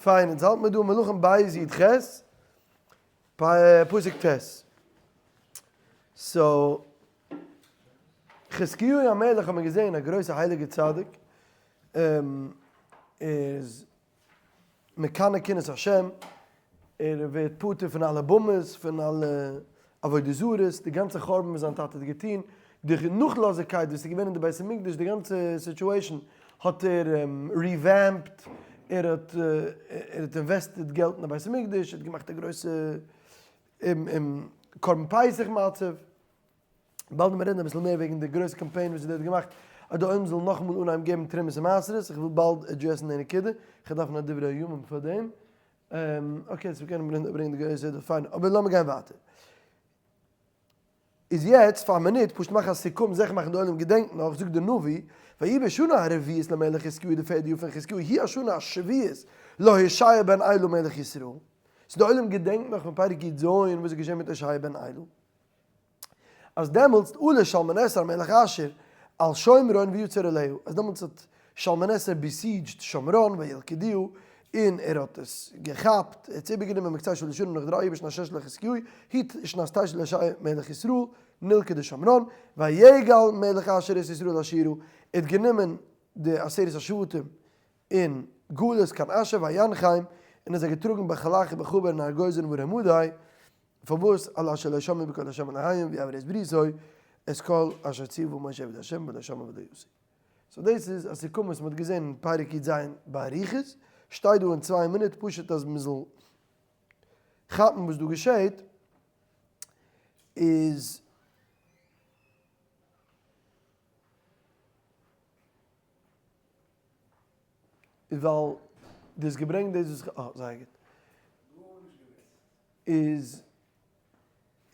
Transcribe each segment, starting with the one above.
פיין, אונז האלט מיר דא מלכים ב' י ח, פסוק ט'. So, חזקיהו המלך האט מען געזען א גרויסע הייליגע צדיק, איז מקנא קנאת השם, ער ווערט פטור פון אלע במות, פון אלע עבודה זרות, די גאנצע חורבן וואס זיין טאטע האט געטון, די נאכלאזיגקייט וואס איז געווען אין די בית המקדש, די גאנצע situation האט ער revamped, ער האט ער האט invested געלט אין די בית המקדש, ער האט געמאכט א גרויסע קרבן פסח מצב. באלד וועט מען רעדן אביסל מער וועגן די גרויסע קאמפיין וואס ער האט געמאכט אז די עולם זאל נאכאמאל אנהייבן געבן תרומות און מעשרות, איך וויל באלד address ן די נקודה, איך דארף נאר דברי הימים פאר דעם. Okay, so מ'קען ברענגען די גרויסע דא, פיין, אבער לאמיר גיין ווייטער. איז יעצט פאר א מינוט פשוט מאכן א סיכום, זיכער מאכן די עולם געדענקט נאך, זאגט די נביא, ויהי בשנה הרביעית למלך חזקיהו די פערדע יאר פון חזקיהו, היא השנה השביעית להושע בן אלה מלך ישראל. So די עולם געדענקט נאך פון פרק י ז וואס איז געשען מיט הושע בן אלה. אז דעמאלטס עלה שלמנאסר מלך אשור על שומרון ויצר עליה, אז דעמאלטס האט שלמנאסר besieged שומרון וילכדוה, און ער האט עס געכאפט, ער האט עס איבערגענומען מקצה שלש שנים נאך דריי יאר בשנת שש לחזקיהו, היא שנת תשע להושע מלך ישראל, נלכדה שומרון, ויגל מלך אשור את ישראל אשורה, ער האט גענומען די עשרת השבטים אין גלות קיין אשור וינחם, און ער האט זיי געטראגן בחלח ובחבור נהר גוזן והרי מדי, פארוואס על אשר לא שמעו בקול ה' אלהיהם ויעברו את בריתו את כל אשר ציוה משה עבד ה' ולא שמעו ולא עשו. So דאס איז א סיכום וואס מ'האט געזען אין פרק י ז באריכות, שטייט דא אין צוויי מינוט פשוט אז מ'זאל כאפן וואס דא געשעט, איז. ווייל דו האסט געברענגט דאס וואס איך, אה זייער גוט. איז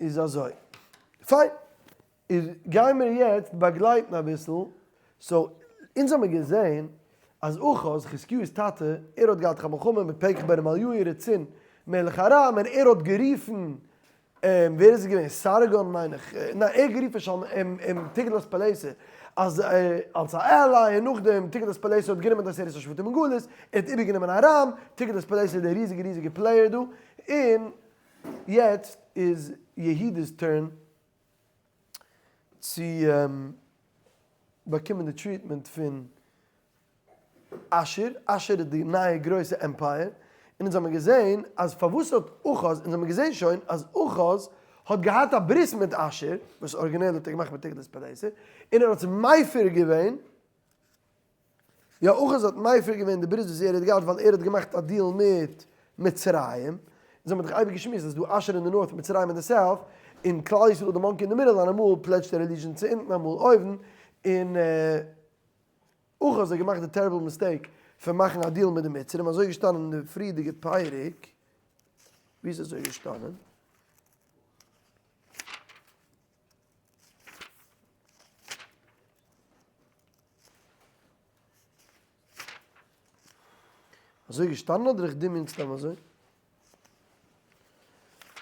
איז אזוי. פיין. איז גיימיר יעצט באגלייטן אביסל. So, אונז האמיר געזען אז אחז, חזקיהו'ס טאטע, ער האט געהאט א מלחמה מיט פקח בן רמליהו רצין מלך ארם, און ער האט גערופן ווער איז עס געווען? סרגון מיין איך, ניין ער האט גערופן שלמ אים תגלת פלאסר אז אלס א ally, און נאכדעם תגלת פלאסר האט גענומען די עשרת השבטים אין גלות, ער האט איבערגענומען ארם, תגלת פלאסר איז דער ריזיגע ריזיגע player דא, און יעצט איז יהודה'ס turn צו באקומען די treatment פון אשור, אשור איז די נייע גרויסע empire, און אונז האמיר געזען אז פארוואס האט אחז, אונז האמיר געזען שוין אז אחז האט געהאט א ברית מיט אשור, וואס אריגינעל האט ער געמאכט מיט תגלת פלאסר, און ער האט עס מפר געווען, יא אחז האט מפר געווען די ברית וואס ער האט געהאט ווייל ער האט געמאכט א deal מיט מצרים, אונז האמיר דאך אייביג געשמועסט אז ס'דא אשור אין די north מצרים אין די south, און כלל ישראל איז די monkey אין די middle, און אמאל pledge ט ער allegiance צו אונטן אמאל אויבן, און. אויך האט זיי געמאכט די terrible mistake פון מאכן א deal מיט די מצרים, אזוי געשטאנען אין די פריערדיגע פרק, ווי איז אזוי געשטאנען? אזוי געשטאנען אדער איך דמיון סתם אזוי?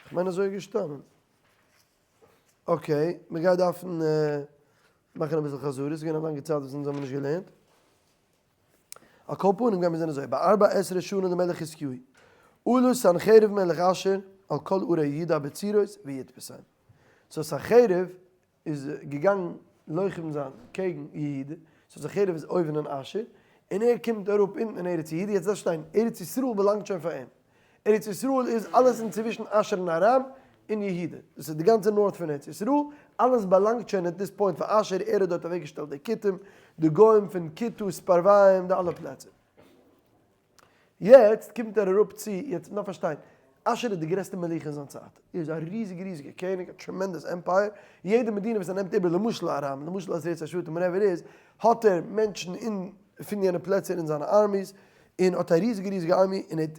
כ'מיין אזוי געשטאנען. Okay, מען גייט דארפן מאכן אביסל חזרה, ס'איז געווען א לאנגע צייט וואס אונז האבן נישט געלערנט. על כל פנים גיימיר זען אזוי, בארבע עשרה שנה למלך חזקיהו, עלה סנחריב מלך אשור על כל ערי יהודה הבצורות ויתפשם. So סנחריב איז געגאנגען לוחם זיין קעגן יהודה, so סנחריב איז אויבן אין אשור, און ער קומט אראפ אונטן אין ארץ יהודה, יעצט דארף שטיין, ארץ ישראל באלאנגט שוין פאר אים, ארץ ישראל איז אלעס אינצווישן אשור און ארם און יהודה, דאס איז די גאנצע north פון ארץ ישראל, אלעס באלאנגט שוין at this point פאר אשור, ער האט דארט אוועקגעשטעלט די כותים, די גוים פון כותה, ספרוויים, די אלע פלעצער. יעצט קומט ער אראפ צו, יעצט מ'דארף פארשטיין, אשור איז די גרעסטע מלוכה אין זיין צייט, ער איז א ריזיגע ריזיגע קעניג, א tremendous empire, יעדע מדינה וואס ער נעמט איבער, למשל ארם, למשל עשרת השבטים, whatever איז, האט ער מענטשן אין פון יענע פלעצער אין זיינע armies, און האט א ריזיגע ריזיגע army, און ער האט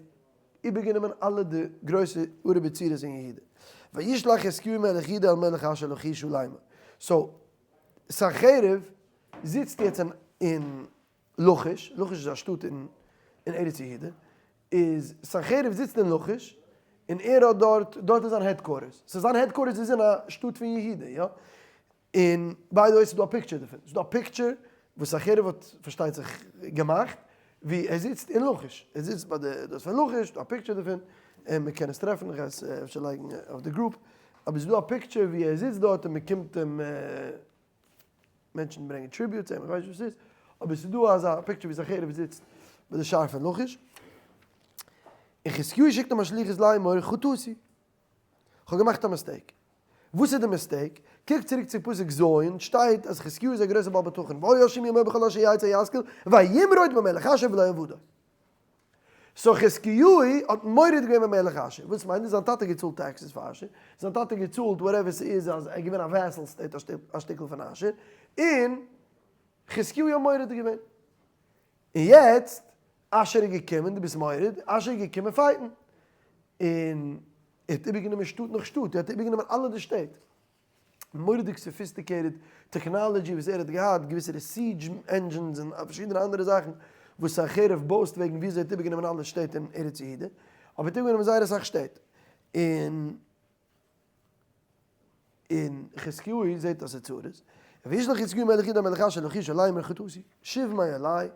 איבערגענומען אלע די גרויסע ערי בצורות אין יהודה. וישלח חזקיהו מלך יהודה אל מלך אשור לכיש לאמר. So, סנחריב זיצט יעצט אין לכיש, לכיש איז א שטאט אין ארץ יהודה, איז סנחריב זיצט אין לכיש, און ער האט דארט, דארט איז זיין headquarters, so זיין headquarters איז אין א שטאט פון יהודה, יא? און by the way ס'איז דא א picture דערפון, ס'איז דא א picture וואס סנחריב האט פארשטייט זיך געמאכט. ווי ער זיצט אין לכיש, ער זיצט ביי די דאס פון לכיש, דא א picture דערפון, און מען קען עס טרעפן, איך גיי עס אפשר לייגן אויף די group, אבער ס'איז דא א picture ווי ער זיצט דארט און מען קומט אים, מענטשן ברענגען tribute צו אים, איך ווייס נישט וואס ס'איז, אבער ס'איז דא אזא picture ווי סנחריב זיצט ביי די שער פון לכיש, און חזקיהו שיקט אים א שליחות לאמור חטאתי. כ'האב געמאכט א mistake. וואס איז די mistake? קוק צוריק צו פסוק ז', שטייט אז חזקיהו איז א גרויסער בעל בטחון, והיה השם עמו בכל אשר יצא ישכיל, וימרוד במלך אשור ולא עבדו. so חזקיהו האט מורד געווען במלך אשור. וואס מיינט דאס? זיין טאטע האט געצאלט taxes פאר אשור, זיין טאטע האט געצאלט whatever ס'איז אז ער איז געווען א vassal state א שטיקל פון אשור, און חזקיהו האט מורד געווען. און יעצט אשור איז געקומען, דו ביסט מורד, אשור איז געקומען fight ן, און ער האט איבערגענומען שטאט נאך שטאט, ער האט איבערגענומען אלע די שטעט, מורא'דיג sophisticated technology וואס ער האט געהאט, געוויסע siege engines און פארשידענע אנדערע זאכן וואס סנחריב boast וועגן וויאזוי ער האט איבערגענומען אלע שטעט אין ארץ יהודה, אבער ער האט איבערגענומען זייער אסאך שטעט, און. און חזקיהו זעט אז ס'איז צרות, וישלח חזקיהו מלך יהודה מלך אשור לכיש לאמר חטאתי, שוב מעלי,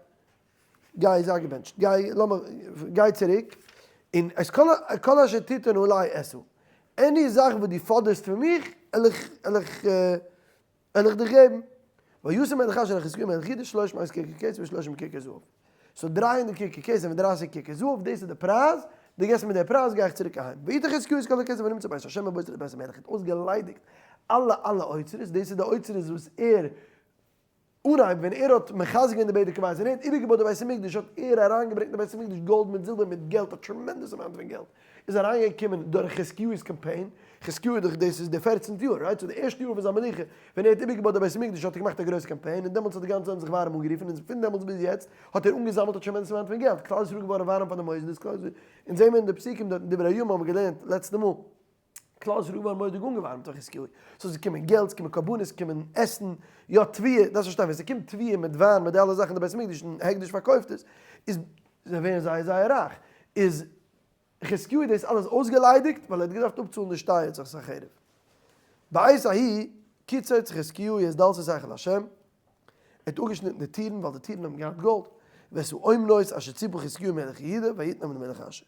גיי זיי געבענטשט, גיי לאמיך, גיי צוריק, און את כל כל אשר תתן עלי אשא, any זאך וואס דו פאדערסט פון מיך, על איך, על איך, וועל איך דיך געבן. וישם מלך אשור לחזקיהו מלך יהודה שלוש מאות ככר כסף ושלושים ככר זהב. so 300 ככר כסף און 30 ככר זהב, דאס איז די פרייז, דו געסט מיר די פרייז גיי איך צוריק אהיים. ויתן חזקיהו את כל הכסף הנמצא בית השם ובאוצרות בית המלך האט אויסגעליידיגט אלע אלע אוצרות, דאס איז די אוצרות וואס ער אנהייב ווען ער האט מחזק געווען די בדק הבית און ער האט איבערגעבויט די בית המקדש האט ער אריינגעברענגט אין די בית המקדש גאלד מיט זילבער מיט געלט א tremendous amount פון געלט איז אריינגעקומען דורך חזקיהו'ס קאמפיין, חזקיהו איז דאך דאס איז די פערצנטע יאר right? so די ערשטע יאר פון זיין מלוכה ווען ער האט איבערגעבויט די בית המקדש האט ער געמאכט א גרויסע קאמפיין און דעמאלטס האט די גאנצע עולם זיך ווארעם אנגערופן און פון דעמאלטס ביז יעצט האט ער אנגעזאמלט א tremendous amount פון געלט, כלל ישראל איז געווארן ווארעם פאר די מוסדות, כלל ישראל, אונז זעהן מיר אין די פסוקים דארט אין דברי הימים האבן מיר געלערנט לעצטע מאל. כלל ישראל געווארן מורא'דיג אנגעווארעמט דורך חזקיהו, so ס'קומען געלט, ס'קומען קרבנות, ס'קומען עסן, יא תבואה, דארפסט פארשטיין ווען ס'קומט תבואה מיט וויין מיט די אלע זאכן אין די בית המקדש און הקדש פארקויפט עס, איז זיי ווערן זייער זייער רייך, איז חזקיהו דאס אלעס אויסגעליידיגט ווייל ער האט געדארפט אפצאלן די שטייער צו סנחריב. בעת ההיא קיצץ חזקיהו את דלתות היכל השם, ער האט אפגעשניטן די טירן ווייל די טירן האבן געהאט גאלד, ואת האומנות אשר ציפה חזקיהו מלך יהודה ויתנם למלך אשור.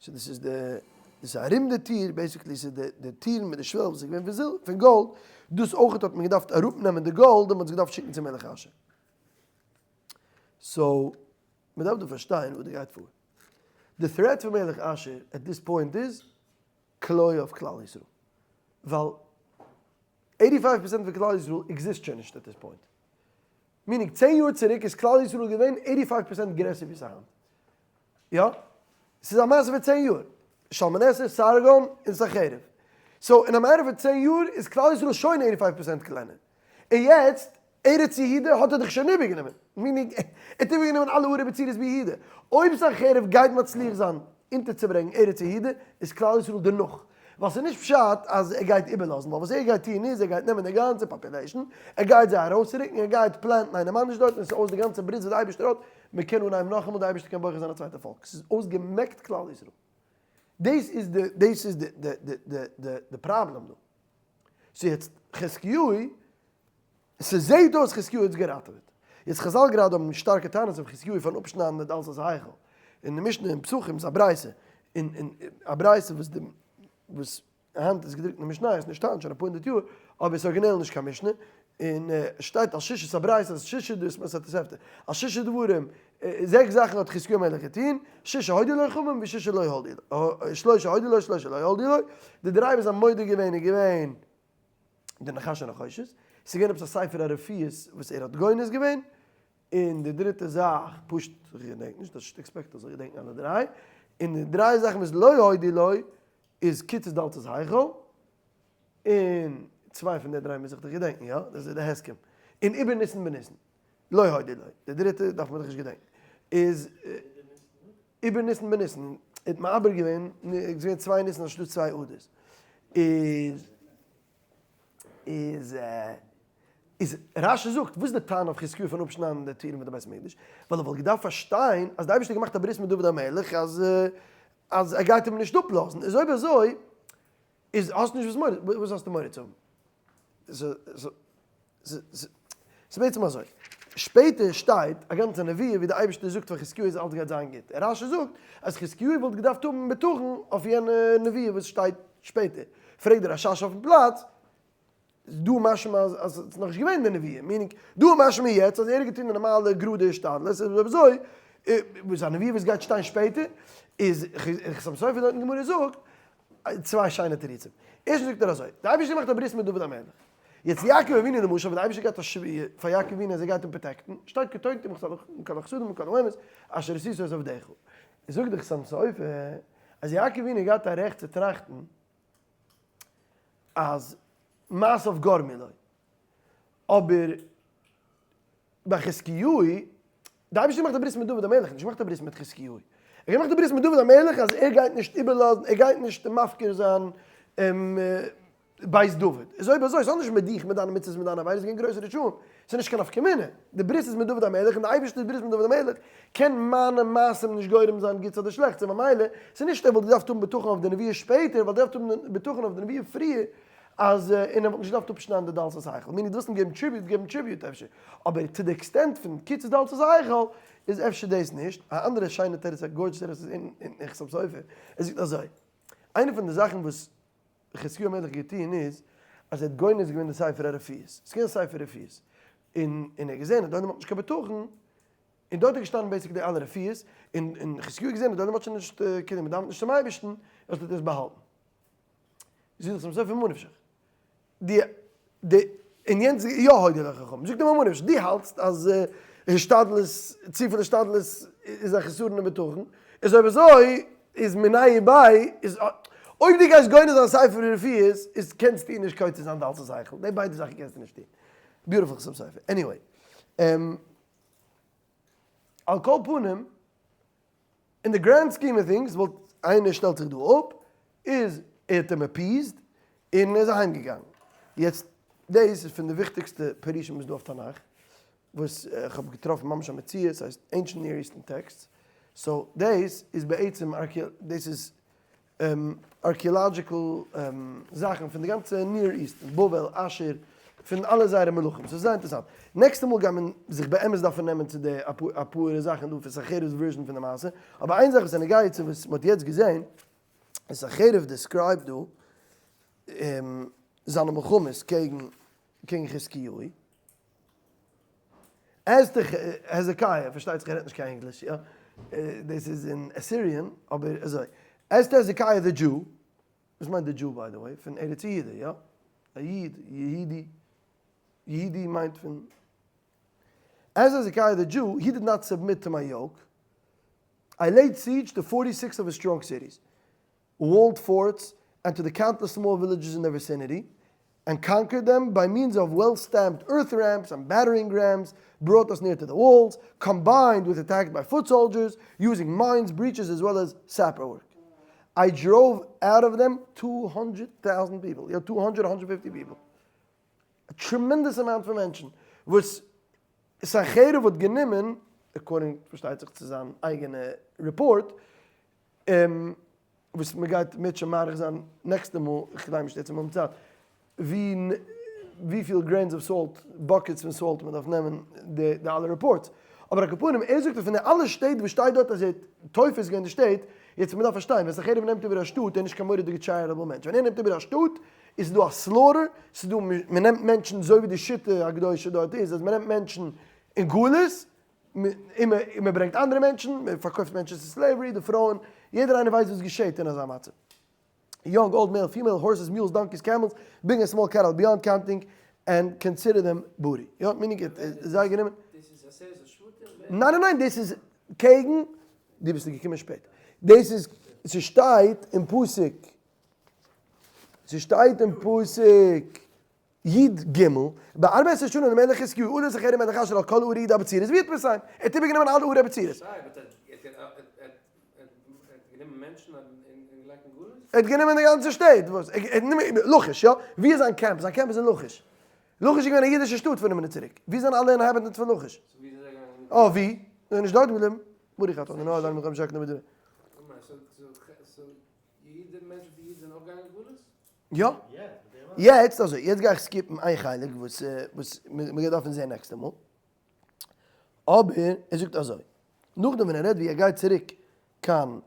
so דאס איז די, דאס איז ארום די טיר, basically ס'איז די די טירן מיט די שוועל וואס איז געווען פון זיל פון גאלד, דאס אויכעט האט מען געדארפט אראפנעמען די גאלד און מ'האט עס געדארפט שיקן צום מלך אשור. so מ'דארף דא פארשטיין וואס דא גייט פאר. די threat פון מלך אשור at this point איז כליה אויף כלל ישראל. ווייל 85 percent פון כלל ישראל exist שוין נישט at this point. meaning צען יאר צוריק איז כלל ישראל געווען 85 percent גרעסער ווי ס'איז היינט. יא? ס'איז א מעשה פון צען יאר. שלמנעשר, סרגון, און סנחריב. so אין א matter פון צען יאר איז כלל ישראל שוין 85 percent קלענער. און יעצט, ארץ יהודה האט ער דאך שוין איבערגענומען. meaning, ער האט איבערגענומען אלע ערי בצורות ביהודה. אויב סנחריב גייט מצליח זיין אונטערצוברענגן ארץ יהודה, איז כלל ישראל דערנאך. ווייל ס'איז נישט פשט אז ער גייט איבערלאזן, ווייל וואס ער גייט טון איז, ער גייט נעמען די גאנצע population, ער גייט זיי ארויסרוקן, ער גייט plant ן איינעם אנדערש דארט, און ס'איז אויס די גאנצע ברית וואס די אייבערשטער האט, מען קען אנהייבן נאכאמאל, די אייבערשטער קען בוחר זיין א צווייטע פאלק, ס'איז אויסגעמעקט כלל ישראל. דאס איז די, דאס איז די, די, די, די, די, די פראבלעם דא. so יעצט חזקיהו, ס'זעהט אויס חזקיהו האט עס געראטעוועט. יעצט חזל גראדע האבן שטארקע טענות אויף חזקיהו פארן אפשניידן די דלתות ההיכל. אין די משנה אין פסחים איז א ברייתא, און און א ברייתא וואס די וואס היינט איז געדרוקט אין די משניות, נישט היינט שוין אפאר הונדערט יאר, אבער איז ארגינעל נישט קיין משנה, און שטייט על ששת א ברייתא אז ששה דאס מיינט התוספתא, על ששה דברים, זעקס זאכן האט חזקיהו המלך געטון, ששה הודו לו חכמים וששה לא הודו לו, שלושה הודו לו שלושה לא הודו לו, די דריי וואס האבן מודה געווען איז געווען די נחש הנחושת, ס'איז געווען עפעס א ספר הרפואות וואס ער האט גונז געווען, און די דריטע זאך, פשוט איך געדענק נישט, דאס נישט expect אז איך געדענק אלע דריי, און די דריי זאכן וואס לא הודו לו איז קיצוץ דלתות היכל, און צוויי פון די דריי מוז איך דאך געדענקן, יא? דאס איז די הסכם. און עיבור ניסן בניסן. לא הודו לו. די דריטע דארף מען דאך נישט געדענקן. איז עיבור ניסן בניסן. ער האט מעבר געווען, איז געווען צוויי ניסן אנשטאט צוויי אדר'ס. איז איז איז רשי זאגט, וואס איז די טענה אויף חזקיהו פון אפשניידן די טירן פון די בית המקדש? ווייל ער וואלט געדארפט פארשטיין אז די אייבערשטער האט געמאכט א ברית מיט דוד המלך אז אז ער גייט אים נישט אפלאזן. איז אויב אזוי איז האסט נישט וואס מורא, וואס האסטו מורא צו האבן? ס'איז בעצם אזוי. שפעטער שטייט א גאנצע נבואה ווי די אייבערשטער זאגט פאר חזקיהו אז אלס גייט זיין גוט, און רשי זאגט אז חזקיהו וואלט געדארפט האבן בטחון אויף יענע נבואה וואס שטייט שפעטער, פרעגט דער רשש אויפן פלאץ, איז דא משמע אז עס איז נאכנישט געווען די נבואה, meaning דא איז משמע יעצט אז ער האט געטון די נארמאלע גראדע השתדלות, איז אויב אזוי וואס א נבואה וואס גייט שטיין שפעטער, איז חתם סופר דארט אין גמרא זאגט צוויי שיינע תירוצים, ערשטנס זאגט ער אזוי, די אייבערשטער מאכט א ברית מיט דוד המלך, יעצט יעקב אבינו למשל ווען די אייבערשטער געבט א שבועה פאר יעקב אבינו אז ער גייט אים protect ן, שטייט קטונתי מכל החסדים ומכל האמת אשר עשית את עבדך, זאגט דער חתם סופר אז יעקב אבינו האט געהאט א רעכט צו טראכטן אז מעשיו גרמו לו, אבער ביי חזקיהו, די אייבערשטער מאכט א ברית מיט דוד המלך, נישט געמאכט א ברית מיט חזקיהו, ער האט געמאכט א ברית מיט דוד המלך אז ער גייט נישט איבערלאזן, ער גייט נישט מפקיר זיין בית דוד, איז אויב אזוי, ס'האט נישט מיט דיך, מיט דיינע מצוות, מיט דיינע עבירות, ס'איז געווען גרויסע רשעים, ס'איז נישט קיין נפקא מינה, די ברית איז מיט דוד המלך און די אייבערשטער'ס ברית מיט דוד המלך, קען מיינע מעשים נישט גורם זיין גוטס אדער שלעכטס, און ממילא, ס'איז נישט ער וואלט געדארפט האבן בטחון אויף די נבואה שפעטער, ער וואלט געדארפט האבן בטחון אויף די נבואה פריער, אז, און ער וואלט נישט געדארפט אפשניידן די דלתות היכל, meaning דו ווילסט אים געבן tribute, געב אים tribute אפשר, אבער to the extent פון קיצוץ דלתות היכל, איז אפשר דאס נישט, א אנדערע שיינע תירוץ, א gorgeous תירוץ איז אין חתם סופר, ער זאגט אזוי, איינע פון די זאכן וואס חזקיהו המלך געטוהן איז אז ער האט גונז געווען די ספר הרפואות, ס'איז געווען ספר רפואות, און און ער האט געזעהן אז די עולם האט נישט קיין בטחון, און דארט איז געשטאנען basically אלע רפואות, און און חזקיהו האט געזעהן אז די עולם האט שוין נישט כאילו מען דאווענט נישט צום אייבערשטן, האט ער דאס באהאלטן. זאגט דער חתם סופר ממה נפשך, די די און יענץ יא הודו לחכמים, זאגט אים ממה נפשך, דו האלטסט אז השתדלות, צופיל השתדלות איז א חסרון אין בטחון, איז אויב אזוי איז מיניה וביה איז אויב דו גייסט גונז זיין ספר רפואות איז קענסטו נישט קוצץ זיין דלתות היכל, די ביידע זאכן קענסטו נישט טון. beautiful חתם סופר. Anyway. על כל פנים, אין די grand scheme of things וואלט איינער שטעלט זיך דא אפ איז ער האט אים appeased און ער איז אהיים געגאנגען. יעצט דאס איז פון די וויכטיגסטע פירושים וואס איז דא אויף תנך וואס איך האב געטראפן ממש א מציאה ס'הייסט Ancient Near Eastern Texts so דאס איז בעצם דאס איז archaeological זאכן פון די גאנצע Near East, בבל, אשור, פון אלע זייערע מלכים, ס'איז זייער אינטערעסאנט. נעקסטע מאל גייט מען זיך באמת דארפן נעמען צו די אפאר זאכן דא פון סנחריב'ס version פון די מעשה, אבער איין זאך וואס איז נוגע צו וואס מ'האט יעצט געזען, איז סנחריב describe ט דא זיינע מלחמות קעגן חזקיהו, As to Hezekiah, פארשטייט זיך ער רעדט נישט קיין ענגליש, יא, דאס איז אין Assyrian, אבער אזוי, As to Hezekiah the Jew, וואס מיינט די Jew by the way? פון ארץ יהודה, יא? א איד, יהודי, יהודי מיינט פון, As Hezekiah the Jew, he did not submit to my yoke, I laid siege to 46 of his strong cities, walled forts, and to the countless small villages in their vicinity, and conquered them by means of well-stamped earth ramps and battering rams, brought us near to the walls, combined with attacks by foot soldiers, using mines, breaches, as well as sapper work. I drove out of them 200,000 people. יא, 200, 150 people. א tremendous amount פון מענטשן וואס סנחריב האט גענומען, according פארשטייט זיך צו זיין אייגענע report, וואס מען גייט מירצעשעם מאריך זיין נעקסטע מאל, איך גלייב נישט יעצט האבן צייט, ווי וויפיל grains of salt, buckets פון salt מען דארף נעמען די אלע reports, אבער על כל פנים ער זאגט אז פון די אלע שטעט וואס שטייט דארט אז ער האט תופס געווען די שטעט, יעצט מען דארף פארשטיין ווען סנחריב נעמט איבער א שטאט ער איז נישט קיין מורא'דיגע charitable מענטש, ווען ער נעמט איבער א שטאט איז דא א slaughter, ס'איז דא מען נעמט מענטשן אזוי ווי די שיטה הקדושה דארט איז אז מען נעמט מענטשן אין גלות, און מען ברענגט אנדערע מענטשן, מען פארקויפט מענטשן צו slavery, די פרויען, יעדער איינער ווייסט וואס געשעט אין אזא מצב. Young, old, male, female, horses, mules, donkeys, camels, big and small cattle, beyond counting, and consider them booty. יא, meaning ער האט זיי גענומען. דאס איז עשרת השבטים? ניין ניין ניין, דאס איז קעגן, דו ביסט געקומען שפעט. דאס איז, ס'שטייט אין פסוק, ס'שטייט אין פסוק י ג, בארבע עשרה שנה למלך חזקיהו עלה סנחריב מלך אשור על כל ערי יהודה הבצורות ויתפשם, ער האט איבערגענומען אלע ערי הבצורות. ער האט גענומען די גאנצע שטעט, וואס? ער האט גענומען לכיש, יא? ווי איז זיין קעמפ? זיין קעמפ איז אין לכיש. לכיש איז געווען א אידישע שטאט פון א מינוט צוריק. ווי זענען אלע inhabitants פון לכיש? אה, ווי? זיי זענען נישט דארט געבליבן? ברוך אתה ה' אלוהינו מלך העולם שהכל נהיה בדברו. יא. יעצט אזוי, יעצט גיי איך skip ן איין חלק וואס וואס מ'גייט דארפן זעהן נעקסטע מאל. אבער ער זאגט אזוי, נאכדעם ווען ער רעדט ווי ער גייט צוריק קיין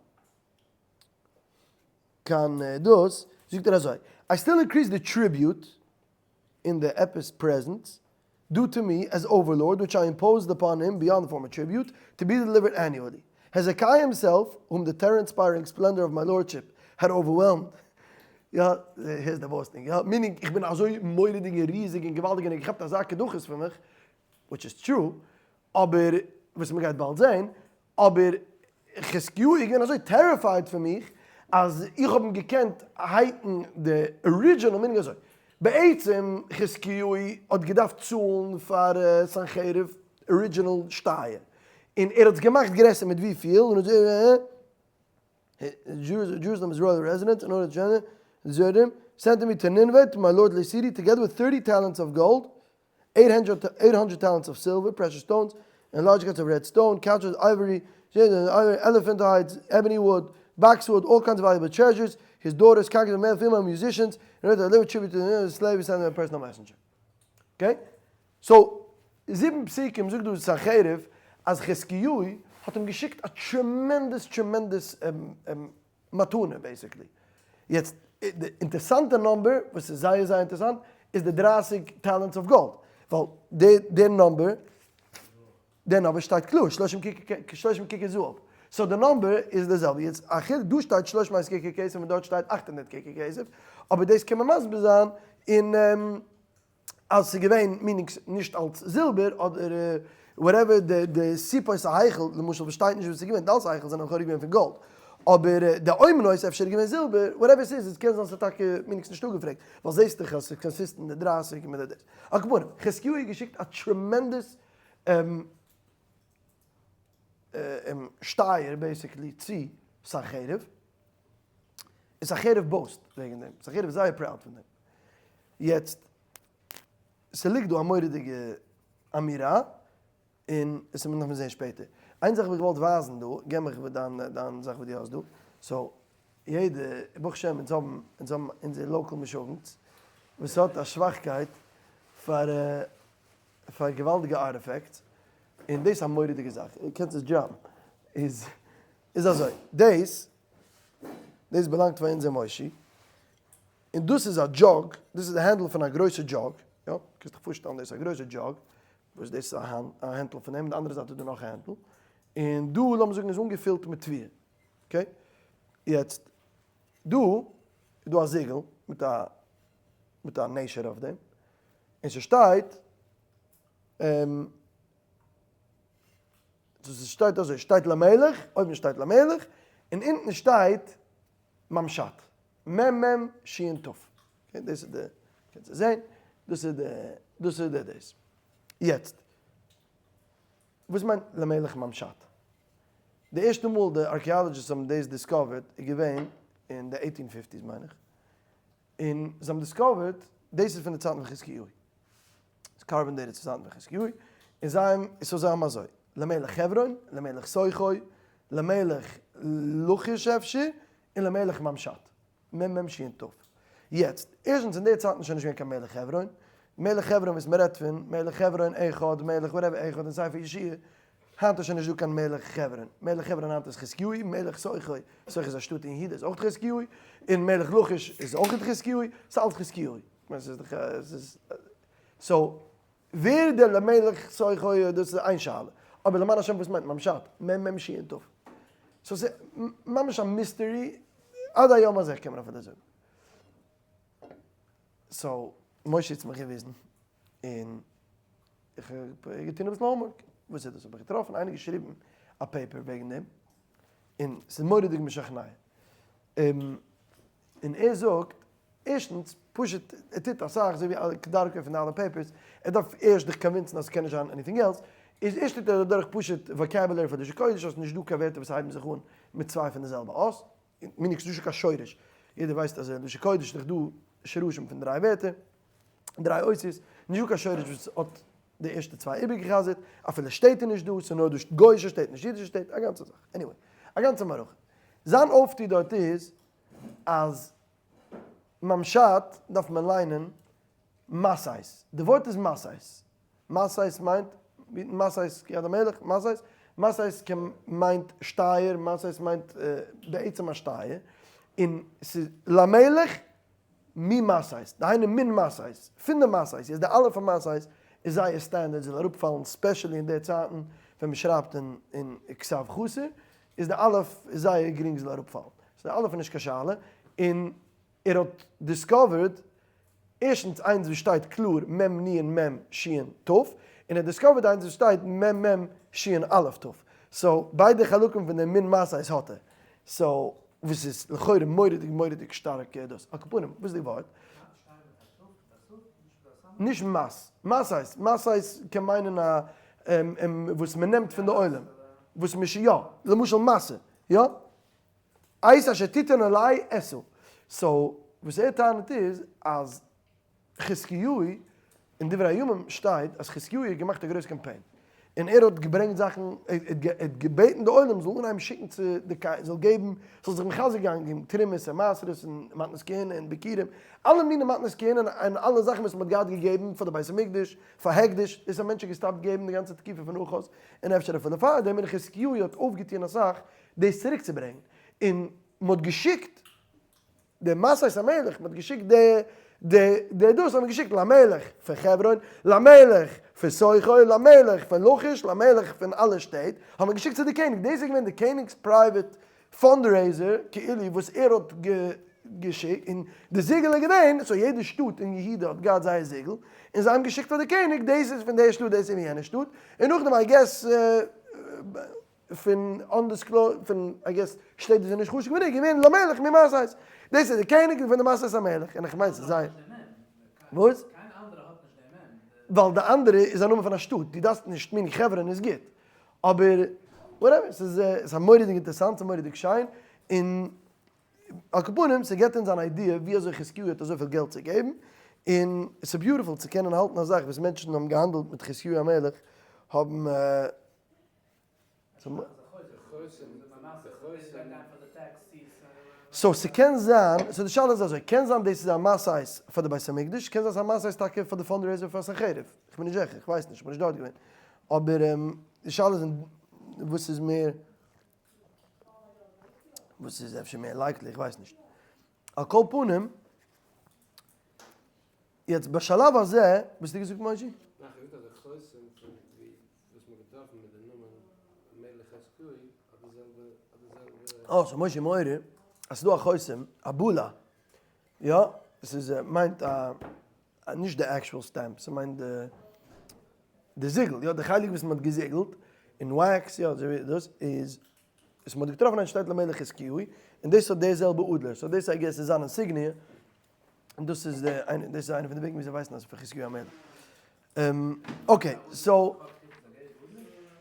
קיין דאס, זאגט ער אזוי, I still increase the tribute in the עפעס presents due to me as overlord which I imposed upon him beyond the former tribute to be delivered annually. Hezekiah himself, whom the terror-inspiring splendor of my lordship had overwhelmed, יא, here's the boasting, יא, meaning איך בין אזוי מורא'דיג און ריזיג און געוואלדיג און ער האט געכאפט אזא קדחות פון מיך, which is true, אבער, וואס מ'גייט באלד זעהן, אבער חזקיהו איז געווען אזוי terrified פון מיך, אז איך האב אים געקענט הייקן די original meaning אזוי. בעצם חזקיהו האט געדארפט צאלן פאר סנחריב original שטייער, און ער האט עס געמאכט גרעסער מיט וויפיל, און Jerusalem his royal residence in order to sent me to Nineveh to my lordly city together with 30 talents of gold, 800 talents of silver, precious stones, and large cuts of red stone, couches, ivory, elephant hides, ebony wood, boxwood, all kinds of valuable treasures, his daughters, concubines, male, female musicians, in order to deliver tribute to the slave, send a personal messenger. Okay? So, זיבן פסוקים זאגט דא סנחריב אז חזקיהו האט אים געשיקט א tremendous tremendous מתנה basically. יעצט די אינטערסאנטע number וואס איז זייער זייער אינטערסאנט איז די 30 talents of gold, ווייל די די number די number שטייט קלאר שלושים ככר זהב, so די number איז די זעלבע, יעצט א חילוק דא שטייט 300 ככר כסף און דארט שטייט 800 ככר כסף, אבער דאס קען מען מסביר זיין אין אז ס'איז געווען meaning נישט אלס זילבער אדער whatever די די סיפות ההיכל למשל וואס שטייט נישט וואס ס'איז געווען, די אלס היכל זענען לכאורה געווען פון גאלד, אבער די אומנות אפשר איז געווען זילבער, whatever ס'איז, עס קען זיין ס'איז טאקע meaning נישט אפגעפרעגט, ווייל זעסט דאך אז ס'איז consistent די 30 מיט די דאס. על כל פנים, חזקיהו האט געשיקט א tremendous שטייער basically צו סנחריב, און סנחריב boast וועגן דעם, סנחריב איז זייער proud פון דעם. יעצט, ס'ליגט דא א מורא'דיגע אמירה, און עס וועט מען נאך זעהן שפעטער. איין זאך האב איך געוואלט ווייזן דא, געב מיך דיין דיין זאך וואס דו האסט דא. so, יעדע, ברוך השם אונז האבן, אונז האבן אונזער local משוגעת, וואס האט א שוואכקייט פאר פאר געוואלדיגע artifacts, און דאס איז א מורא'דיגע זאך, איר קענט עס דזשאמפ, איז איז אזוי, דאס דאס באלאנגט פאר אונזער מושי, און דאס איז א jug, דאס איז די handle פון א גרויסע jug, יא, קענסט דיך פארשטעלן דאס איז א גרויסע jug, וואס דאס איז א הענטל פון דעם, די אנדערע זייט איז דא נאך א הענטל, און דא לאמיר זאגן איז אנגעפילט מיט תבואה, okay? יעצט, דא איז דא א זיגל מיט א מיט א נשר אויף דעם, און ס'שטייט, ס'שטייט אזוי, שטייט למלך, אויבן שטייט למלך, און אונטן שטייט ממשט. מ מ ש ת. okay, דאס איז די, קענסט עס זען, דאס איז די, דאס איז די דאס. יעצט, וואס מיינט למלך ממשט? די ערשטע מאל די archaeologists האבן דאס discovered איז געווען אין די eighteen fifties מיין איך, און זיי האבן discovered, דאס איז פון די צייטן פון חזקיהו, ס'איז carbon dated צו צייטן פון חזקיהו, און זיי האבן, so זיי האבן אזוי, למלך חברון, למלך סוכו, למלך לכיש אפשר, און למלך ממשט, מ מ ש ת. יעצט, ערשטנס אין די צייטן איז שוין נישט געווען קיין מלך חברון, מלך חברון וואס מ'רעדט פון, מלך חברון אחד, מלך whatever אחד אין ספר יהושע, היינט איז שוין נישט דא קיין מלך חברון, מלך חברון היינט איז חזקיהו, מלך סוכו, סוכו איז א שטאט אין יהודה איז אויך חזקיהו, און מלך לכיש איז אויך חזקיהו, ס'איז אלץ חזקיהו, כ'מיין ס'איז דאך ס'איז so ווער דער למלך סוכו דאס איז איין שאלה, אבער למען השם וואס מיינט ממשט, מ מ ש ת? so ס'איז ממש א mystery עד היום הזה קען מען אפילו זאגן. so משה האט מיך געוויזן און איך האב געטון אביסל homework, וואס איז דאס האב איך געטראפן איינער געשריבן א paper וועגן דעם, און ס'איז מורא'דיג משכנע, און ער זאגט, ערשטנס, פשוט ער טוט אסאך אזוי ווי כדרכו פון די אלע papers, ער דארף ערשט דיך convince ן אז ס'קען נישט זיין anything else, איז ערשט טוט ער אדורך פשוט vocabulary פאר לשון קודש אז ס'נישט דא קיין ווערטער וואס הייבן זיך אן מיט צוויי פון די זעלבע אות, meaning ס'נישט דא קיין שורש, יעדער ווייסט אז אין לשון קודש איז דאך דא שרשים פון דריי ווערטער, דריי אותיות, נישט דא קיין שורש וואס האט די ערשטע צוויי איבערגעחזרט, אפילו שטעט איז נישט דא, ס'איז נאר דא גוי'אישע שטעט נישט אידישע שטעט, א גאנצע זאך, anyway, א גאנצע מערכה. זיין אויפטו דארט איז אז ממשט דארף מען ליינען מסעית, די ווארט איז מסעית, מסעית מיינט. מסעות כיד המלך, מסעות, מסעות קען מיינט שטייער, מסעות מיינט בעצם א שטייער, און ס'איז למלך ממסעות, דהיינו מן מסעות, פון די מסעות, יעצט די אלף פון מסעות איז זייער standard זאל אראפפאלן specially אין די צייטן ווען מ'שרייבט אין כתב חסר, איז די אלף איז זייער גרינג זאל אראפפאלן, so די אלף איז נישט קיין שאלה, און ער האט discovered ערשטנס איינס וואס שטייט קלאר מ נ מ ש ת, און ער האט discovered איינס וואס שטייט מ מ ש א ת, so ביידע חלקים פון די מין מסעות האט ער, so וואס איז לכאורה מורא'דיג מורא'דיג שטארק דאס, על כל פנים וואס איז די ווארט? נישט מס, מסעות, מסעות קען מיינען א וואס מען נעמט פון די עולם, וואס מען יא, למשל מסה, יא? את אשר תתן עלי אשא. so וואס ער טענה'ט איז אז חזקיהו, אין דברי הימים שטייט אז חזקיהו האט געמאכט א גרויס קאמפיין, און ער האט געברענגט זאכן, ער האט געבעטן די עולם זאל אנהייבן שיקן צו די קיין, זאל געבן, זאל זיך מחזק זיין געבן תרומות און מעשרות און מתנות כהונה און ביכורים, אלע מיני מתנות כהונה און אלע זאכן וואס מען האט געהאט געגעבן פאר די בית המקדש, פאר הקדש, דאס האבן מענטשן געסטאפט געבן די גאנצע תקופה פון אחז, און אפשר אפילו פארדעם, און חזקיהו האט אויפגעטון אסאך דאס צוריק צו ברענגען, און מען האט געשיקט די מסעות המלך, מען האט געשיקט די די די דאס האט מען געשיקט למלך פון חברון, למלך פון סוכו, למלך פון לכיש, למלך פון אלע שטעט, האט מען געשיקט צו די קעניג, דאס איז געווען די קעניג'ס private fundraiser כאילו וואס ער האט געשיקט, און די זיגל איז געווען, so יעדע שטאט אין יהודה האט געהאט זייער זיגל, און זיי האבן געשיקט פאר די קעניג, דאס איז פון די שטאט, דאס איז פון יענע שטאט, און נאכדעם I guess. פון undisclosed פון I guess שטעט וואס זענען נישט חשוב געווען איז געווען למלך ממסעות דאס איז די קעניג פון די מסעות המלך און איך מיין ס'איז זייער וואס? ווייל די אנדערע איז א נאמען פון א שטאט דו דארפסט נישט meaning חברון איז גוט אבער whatever ס'איז ס'איז א מורא'דיג אינטערעסאנט ס'איז מורא'דיג שיין און על כל פנים ס'געבט אונז אן idea ווי אזוי חזקיהו האט אזויפיל געלט צו געבן און ס'איז beautiful צו קענען האלטן א זאך וואס מענטשן האבן געהאנדלט מיט חזקיהו המלך האבן so ס'קען זיין, so די שאלה איז אזוי, קען זיין דאס איז א מסעות פאר די בית המקדש, קען זיין ס'איז א מסעות טאקע פאר די fundraiser פאר סנחריב, כ'בין נישט זיכער, כ'ווייס נישט, כ'בין נישט דארט געווען, אבער די שאלה איז וואס איז מער, וואס איז אפשר מער likely, כ'ווייס נישט. על כל פנים, יעצט בשלב הזה, וואס האסטו געזאגט מושי? ניין, כ'האב געזאגט אז די חותם פון ווי וואס מ'האט געטראפן מיט די נאמען מלך חזקיהו האט די זעלבע האט די זעלבע. אה, so משה מעורר אז ס'דא א חותם, א בולה, יא, עס איז מיינט א, נישט די actual stamp, ס'מיינט די די זיגל, יא, די חלק וואס מ'האט געזיגלט אין wax, יא, אזוי ווי דאס איז, וואס מ'האט געטראפן היינט שטייט למלך חזקיהו, און דאס האט די זעלבע אדלער, so דאס I guess איז זיין insignia, און דאס איז די איינע, דאס איז איינע פון די וועגן ווי זיי ווייסן אז פון חזקיהו המלך. okay, so.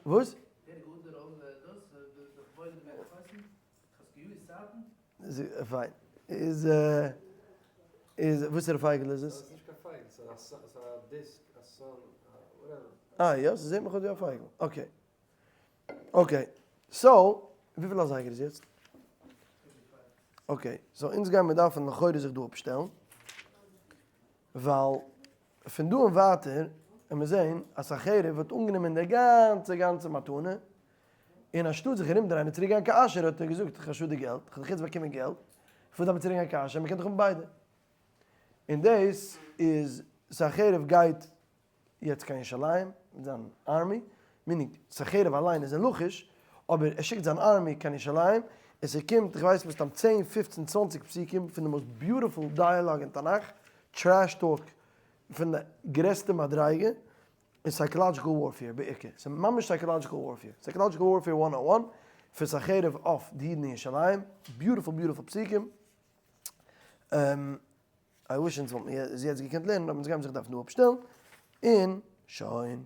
וואס? פיין. איז איז וואסערע פייגל איז עס? ס'איז נישט קיין פייגל, ס'איז א דיסק, א sun, א whatever. אה יא, ס'זעט מיך אויס ווי א פייגל. okay. okay, so, וויפיל אזייגער איז יעצט? okay, so אונז גיימיר דארפן לכאורה זיך דא אפשטעלן, ווייל פון דא און ווייטער וועלן מיר זען אז סנחריב האט אנגענומען די גאנצע גאנצע מתנה, און אנשטאט זיך ארומדרייען און צוריק גיין קיין אשור האט ער געזאגט איך האב שוין די געלט, איך האב דאך יעצט באקומען געלט, פארוואס דארף מען צוריק גיין קיין אשור, מען קען דאך האבן ביידע. און דאס איז סנחריב גייט יעצט קיין ירושלים מיט זיין army, meaning סנחריב אליין איז אין לכיש, אבער ער שיקט זיין army קיין ירושלים, און ס'קומט איך ווייס מסתם צען פופצן צוואנציג פסוקים פון די most beautiful dialogue אין תנך, trash talk פון די גרעסטע מדריגה, און psychological warfare בעיקר, ס'איז ממש psychological warfare, psychological warfare one o one, פון סנחריב אויף די אידן אין ירושלים, beautiful beautiful פסוקים. I wish אונז וואלטן עס יעצט געקענט לערנען אבער אונז גיימיר זיך דארפן דא אפשטעלן און שוין.